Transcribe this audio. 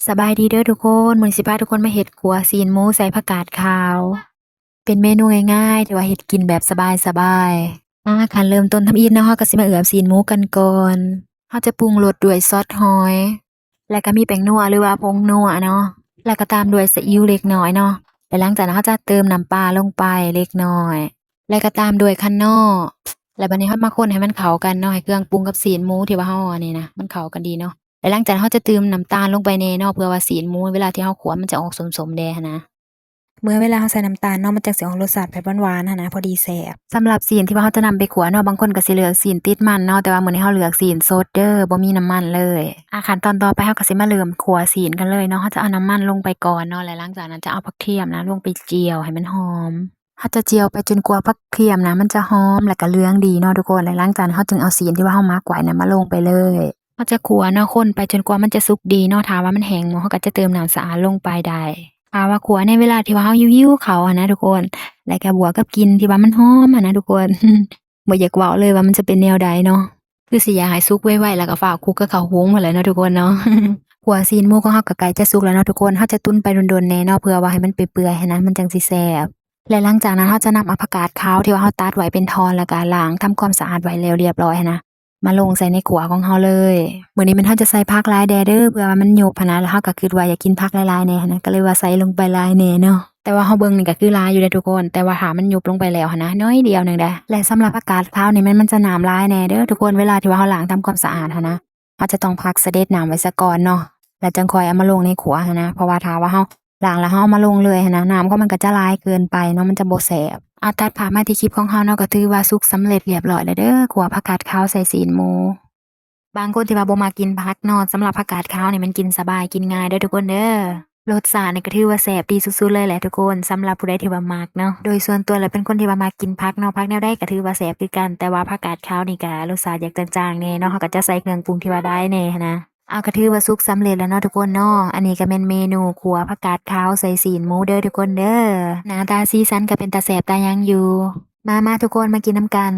ສະບາຍດີເດີທຸກຄົນ, ມື້ນີ້ຊິພາທຸກຄົນມາເຮັດຂົ້ວຊີ້ນໝູໃສ່ຜັກກາດຂາວ. ເປັນເມນູງ່າຍໆ ທີ່ວ່າເຮັດກິນແບບສະບາຍໆ. ອ່າ ຂັ້ນເລີ່ມຕົ້ນທຳອິດເນາະ, ເຮົາກໍຊິມາເອືອບຊີ້ນໝູກັນກ່ອນ. ເຮົາຈະປຸງລົດດ້ວຍຊອດຫອຍ ແລ້ວກໍມີແປ້ງນົວ ຫຼືວ່າຜົງນົວເນາະ, ແລ້ວກໍຕາມດ້ວຍຊີອິ້ວເລັກນ້ອຍເນາະ. ແລ້ວຫຼັງຈາກນັ້ນເຮົາຈະເຕີມນ້ຳປາລົງໄປເລັກນ້ອຍ ແລ້ວກໍຕາມດ້ວຍຂະໜໍ້. ແລ້ວບັດນີ້ເຮົາມາຄົນໃຫ້ມັນເຂົ້າກັນເນາະ, ໃຫ້ເຄື່ອງປຸງກັບຊີ້ນໝູທີ່ວ່າເຮົາອັນນີ້ນະ ມັນເຂົ້າກັນດີເນາະ. ແລ້ວຫຼັງຈາກນັ້ນເຮົາຈະຕື່ມນ້ຳຕານລົງໄປແດ່ເນາະ, ເພື່ອວ່າຊີ້ນໝູເວລາທີ່ເຮົາຂົ້ວມັນຈະອອກສົ້ມໆແດ່ຫັ້ນນະ. ເມື່ອເວລາເຮົາໃສ່ນ້ຳຕານເນາະ, ມັນຈັ່ງຊິອອກລົດຊາດແບບຫວານໆຫັ້ນນະ, ພໍດີແຊບ. ສຳລັບຊີ້ນທີ່ວ່າເຮົາຈະນຳໄປຂົ້ວເນາະ, ບາງຄົນກໍຊິເລືອກຊີ້ນຕິດມັນເນາະ, ແຕ່ວ່າມື້ນີ້ເຮົາເລືອກຊີ້ນສົດເດີ, ບໍ່ມີນ້ຳມັນເລີຍ. ອ່າ ຂັ້ນຕອນຕໍ່ໄປເຮົາກໍຊິມາເລີ່ມຂົ້ວຊີ້ນກັນເລີຍເນາະ. ເຮົາຈະເອົານ້ຳມັນລົງໄປກ່ອນເນາະ, ແລ້ວຫຼັງຈາກນັ້ນຈະເອົາຜັກທຽມນະ ລົງໄປຈຽວໃຫ້ມັນຫອມ. ເຮົາຈະຈຽວໄປຈົນກວ່າຜັກທຽມນະ ມັນຈະຫອມ ແລ້ວກໍເຫຼືອງດີເນາະທຸກຄົນ. ແລ້ວຫຼັງຈາກນັ້ນເຮົາຈຶ່ງເອົາຊີ້ນທີ່ວ່າເຮົາໝັກໄວ້ນະ ມາລົງໄປເລີຍ. ເຮົາຈະຂົ້ວເນາະ, ຄົນໄປຈົນກວ່າມັນຈະສຸກດີເນາະ. ຖ້າວ່າມັນແຫ້ງໝົດ, ເຮົາກໍຈະເຕີມນ້ຳສະອາດລົງໄປໄດ້. ຖ້າວ່າຂົ້ວໃນເວລາທີ່ວ່າເຮົາຫິວໆເຂົ້າຫັ້ນນະທຸກຄົນ, ແລ້ວກໍບວກກັບກິ່ນທີ່ວ່າມັນຫອມຫັ້ນນະທຸກຄົນ. ບໍ່ຢາກເວົ້າເລີຍວ່າມັນຈະເປັນແນວໃດເນາະ, ຄືຊິຢາກໃຫ້ສຸກໄວໆ ແລ້ວກໍຟ້າວຄຸກກັບເຂົ້າຫຸງຫັ້ນແຫຼະເນາະທຸກຄົນເນາະ. ຂົ້ວຊີ້ນໝູຂອງເຮົາກໍໃກ້ຈະສຸກແລ້ວເນາະທຸກຄົນ, ເຮົາຈະຕຸນໄປດົນໆແດ່ເນາະ ເພື່ອວ່າໃຫ້ມັນເປື່ອຍໆຫັ້ນນະ ມັນຈັ່ງຊິແຊບ. ແລະ ຫຼັງຈາກນັ້ນເຮົາຈະນຳເອົາຜັກກາດຂາວທີ່ວ່າເຮົາຕັດໄວ້ເປັນທ່ອນ ແລ້ວກໍລ້າງທຳຄວາມສະອາດໄວ້ແລ້ວລຽບຮ້ອຍຫັ້ນນະ ມາລົງໃສ່ໃນຂົ້ວຂອງເຮົາເລີຍ. ມື້ນີ້ແມ່ນເຮົາຈະໃສ່ຜັກຫຼາຍແດ່ເດີ ເພື່ອວ່າມັນຫຍຸບຫັ້ນນະ, ແລ້ວເຮົາກໍຄິດວ່າຢາກກິນຜັກຫຼາຍໆແດ່ຫັ້ນນະ, ກໍເລີຍວ່າໃສ່ລົງໄປຫຼາຍແດ່ເນາະ. ແຕ່ວ່າເຮົາເບິ່ງນີ້ກໍຄືຫຼາຍຢູ່ເດ້ທຸກຄົນ, ແຕ່ວ່າຖ້າມັນຫຍຸບລົງໄປແລ້ວຫັ້ນນະ ໜ້ອຍດຽວໜຶ່ງເດ້. ແລະ ສຳລັບຜັກກາດຂາວນີ້ແມ່ນມັນຈະນ້ຳຫຼາຍແດ່ເດີທຸກຄົນ, ເວລາທີ່ວ່າເຮົາລ້າງທຳຄວາມສະອາດຫັ້ນນະ ເຮົາຈະຕ້ອງພັກສະເດັດນ້ຳໄວ້ສາກ່ອນເນາະ, ແລ້ວຈັ່ງຄ່ອຍເອົາມາລົງໃນຂົ້ວຫັ້ນນະ. ເພາະວ່າຖ້າວ່າເຮົາລ້າງແລ້ວເຮົາເອົາມາລົງເລີຍຫັ້ນນະ, ນ້ຳຂອງມັນກໍຈະຫຼາຍເກີນໄປເນາະ, ມັນຈະບໍ່ແຊບ. ອາ ຕັດພາບມາທີ່ຄລິບຂອງເຮົາເນາະ, ກໍຖືວ່າສຸກສຳເລັດລຽບຮ້ອຍແລ້ວເດີ, ຂົ້ວຜັກກາດຂາວໃສ່ຊີ້ນໝູ. ບາງຄົນທີ່ວ່າບໍ່ມັກກິນຜັກເນາະ, ສຳລັບຜັກກາດຂາວນີ້ມັນກິນສະບາຍກິນງ່າຍເດີທຸກຄົນເດີ. ລົດຊາດນີ້ກໍຖືວ່າແຊບດີສຸດໆເລີຍແຫຼະທຸກຄົນ, ສຳລັບຜູ້ໃດທີ່ວ່າມັກເນາະ. ໂດຍສ່ວນຕົວແລ້ວເປັນຄົນທີ່ວ່າມັກກິນຜັກເນາະ, ຜັກແນວໃດກໍຖືວ່າແຊບຄືກັນ, ແຕ່ວ່າຜັກກາດຂາວນີ້ກໍລົດຊາດຢາກຈາງໆແດ່ເນາະ, ເຮົາກໍຈະໃສ່ເຄື່ອງປຸງທີ່ວ່າຫຼາຍແດ່ຫັ້ນນະ. ເອົາ ກໍຖືວ່າສຸກສຳເລັດແລ້ວເນາະທຸກຄົນເນາະ. ອັນນີ້ກໍແມ່ນເມນູຂົ້ວຜັກກາດຂາວໃສ່ຊີ້ນໝູເດີທຸກຄົນເດີ. ໜ້າຕາສີສັນກໍເປັນຕາແຊບຕາຫຍັງຢູ່. ມາໆ ທຸກຄົນມາກິນນຳກັນ.